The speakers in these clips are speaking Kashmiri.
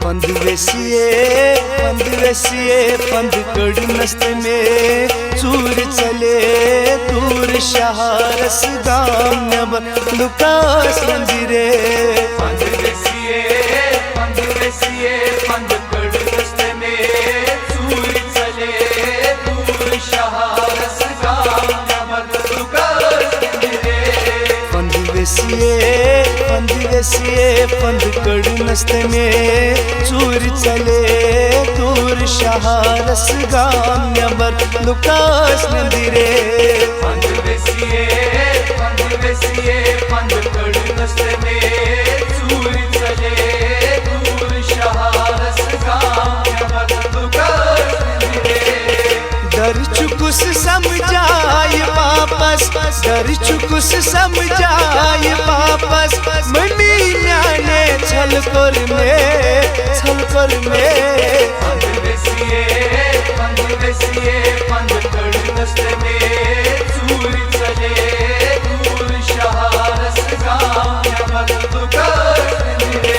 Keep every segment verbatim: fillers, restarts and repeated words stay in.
پنٛد ویسیے، پنٛد ویسیے، پنٛد کٔڑنس تہٕ مےٚ ژوٗرِ ژلے دوٗر شہرس گام نٮ۪بر لُکاس نندرے۔ پنٛد ویسیے، پنٛد ویسیے، پنٛد کٔڑنس تہٕ مےٚ ژوٗرِ ژلے دوٗر شہرس گام نٮ۪بر لُکاس نندرے۔ پنٛد ویسیے، پنٛد ویسیے، پنٛد کٔڑنس تہٕ مےٚ ژوٗرِ ژلے دوٗر شہرس گام نٮ۪بر لُکاس نندرے۔ پنٛد ویسیے، پنٛد ویسیے، پنٛد کٔڑنس تہٕ مےٚ ژوٗرِ ژلے دوٗر شہرس گام نٮ۪بر لُکاس نندرے۔ ڈر چھُ کُس سمجھایہِ واپس، ڈر چھُ کُس سمجھایہِ واپس، ممی میانے ژھل کوٚر مےٚ، ژھل کوٚر مےٚ۔ پنٛد ویسیے، پنٛد ویسیے، پنٛد کٔڑنس تہٕ مےٚ ژوٗرِ ژلے دوٗر شہرس گام نٮ۪بر لُکاس نندرے۔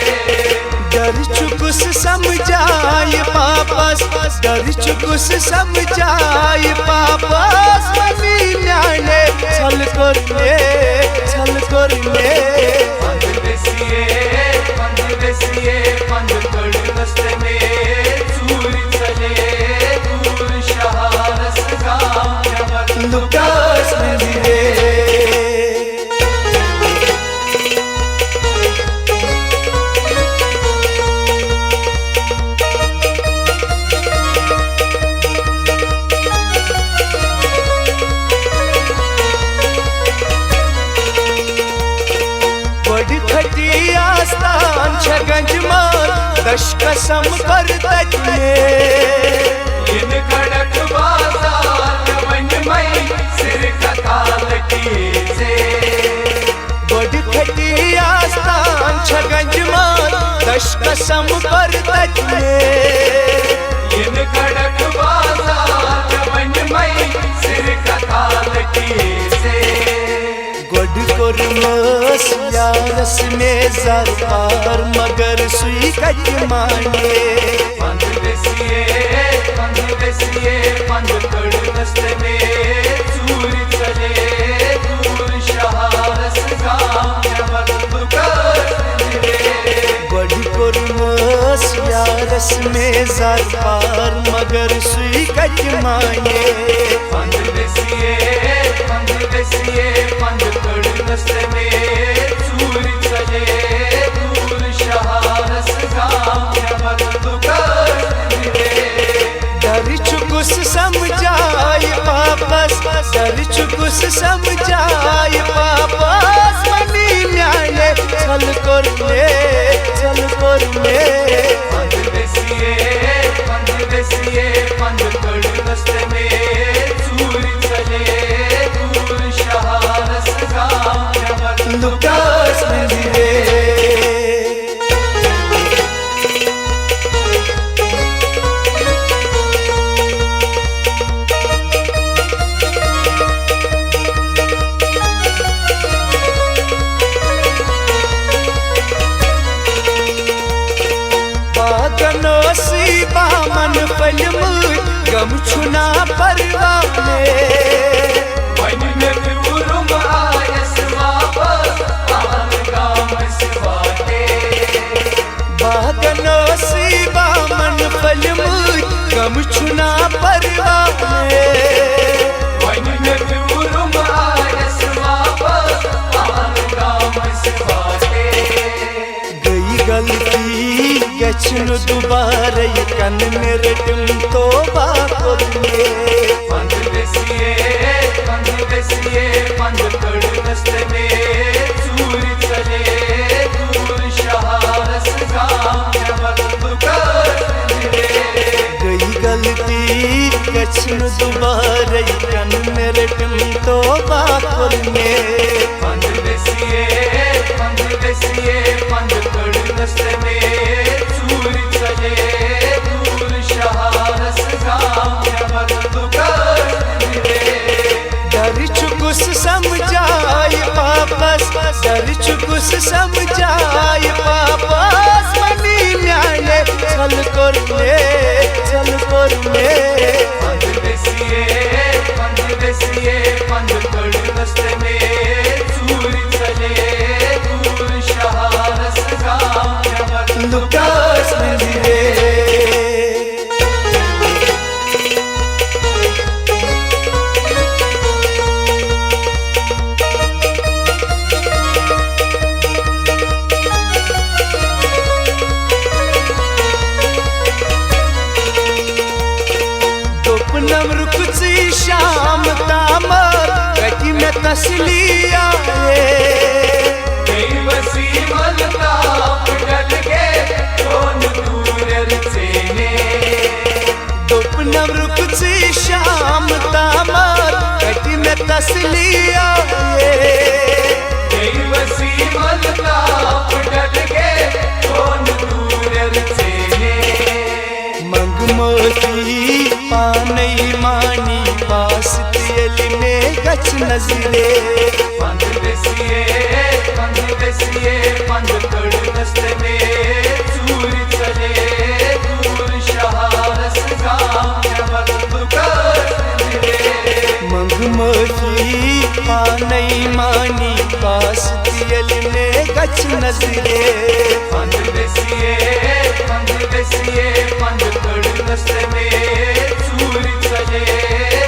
ڈر چھُ کُس سمجھایہِ واپس، ڈر چھُ کُس سمجھایہِ واپس، ممی میانے ژھل کوٚر مےٚ، ژھل کوٚر مےٚ۔ پنٛد ویسیے، پنٛد ویسیے، پنٛد کٔڑنس تہٕ مےٚ ژوٗرِ ژلے دوٗر شہرس گام نٮ۪بر لُکاس نندرے۔ بٔڑ کھٹی آستان چھےٚ گنج مان، دَچھ قسم کٔر تَتہِ مےٚ۔ یِنہٕ کڑک بازار مےٚ ونہِ مَے سِر کتھا لٔٹی ژے۔ بٔڑ کھٹی آستان چھےٚ گنج مان، دَچھ قسم کٔر تَتہِ مےٚ۔ یِنہٕ کڑک بازار مےٚ ونہِ مَے سِر کتھا لٔٹی ژے۔ گۄڈٕ کوٚرمس یارس مےٚ زر پار، مگر سُے کتہِ مانے۔ پنٛد ویسیے، پنٛد ویسیے، پنٛد کٔڑنس تہٕ مےٚ ژوٗرِ ژلے دوٗر شہرس گام نٮ۪بر لُکاس نندرے۔ گۄڈٕ کوٚرمس یارس مےٚ زر پار، مگر سُے کتہِ مانے۔ پنٛد ویسیے، پنٛد ویسیے، پنٛد کٔڑنس تہٕ مےٚ ژوٗرِ ژلے دوٗر شہرس گام نٮ۪بر لُکاس نندرے۔ ڈر چھُ کُس سمجھایہِ واپس، ڈر چھُ کُس سمجھایہِ واپس، ممی میانے ژھل کوٚر مےٚ، ژھل کوٚر مےٚ۔ پنٛد ویسیے، پنٛد ویسیے، پنٛد کٔڑنس تہٕ مےٚ ژوٗرِ ژلے دوٗر شہرس گام نٮ۪بر لُکاس نندرے۔ باغن اوسُے بامن پھٔلمٕتۍ، غم چھُنا پروانے۔ وۄنۍ مےٚ پیوٗرُم آیس واپس، پہلگام أسۍ واتے۔ باغن اوسُے بامن پھٔلمٕتۍ، غم چھُنا پروانے۔ وۄنۍ مےٚ پیوٗرُم آیس واپس، پہلگام أسۍ واتے۔ گٔے غلطی، گژھِ نہٕ دُبارٕ یہِ کَنہٕ مےٚ، رٔٹِم توبہ کوٚر مےٚ۔ پنٛد ویسیے، پنٛد ویسیے، پنٛد کٔڑنس تہٕ مےٚ ژوٗرِ ژلے دوٗر شہرس گام نٮ۪بر لُکاس نندرے۔ گٔے غلطی، گژھِ نہٕ دُبارٕ یہِ کَنہٕ مےٚ، رٔٹِم توبہ کوٚر مےٚ۔ پنٛد ویسیے، پنٛد ویسیے، پنٛد کٔڑنس تہٕ مےٚ ژوٗرِ ژلے دوٗر شہرس گام نٮ۪بر لُکاس نندرے۔ ڈر چھُ کُس سمجھایہِ واپس، ڈر چھُ کُس سمجھایہِ واپس، ممی میانے لُکھ ٲسۍ نٔنٛدرے۔ دوٚپنم، رُکژٕے شام تام، کتہِ مےٚ تسلی آیے۔ بیٚیہِ وسیٖم الطاف ڈل گیٹ، چون دوٗرٮ۪ر ژینے۔ دوٚپنم، رُکژٕے شام تام، کتہِ مےٚ تسلی آیے۔ بیٚیہِ وسیٖم الطاف ڈل گیٹ، چون دوٗرٮ۪ر ژینے۔ منٛگ معٲفی پانے مانی پاس تہِ ییٚلہِ مےٚ گژھِ نظرے۔ پنٛد ویسیے، پنٛد ویسیے، پنٛد کٔڑنس تہِ مےٚ ژوٗرِ ژلے دوٗر شہرس گام نٮ۪بر لُکس نظرے۔ منٛگ معٲفی پانے مانی پاس تہِ ییٚلہِ مےٚ گژھِ نظرے۔ پنٛد ویسیے، پنٛد ویسیے، پنٛد کٔڑنس تہِ مےٚ ژوٗرِ ژلے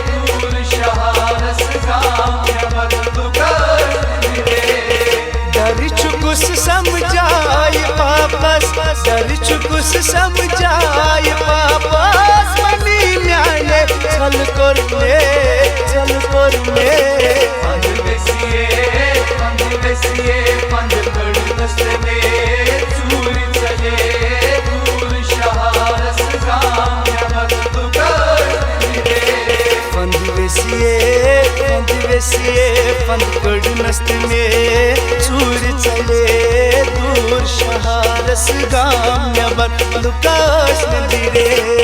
دوٗر شہرس گام نٮ۪بر لُکس نظرے۔ ڈر چھُ کُس سمجھایہِ پاپس، ڈر چھُ کُس سمجھایہِ پاپس، منی میانہِ ژھل کوٚر مےٚ، ژھل کوٚر مےٚ۔ پنٛد ویسیے، پنٛد ویسیے، پنٛد کٔڑنس تہِ مےٚ ژوٗرِ ژلے دوٗر شہرس گام نٮ۪بر لُکس نظرے۔ پنٛد ویسیے، پنٛد ویسیے، پنٛد کٔڑنس تہِ مےٚ ژوٗرِ ژلے دوٗر شہرس گام نٮ۪بر لُکس نظرے۔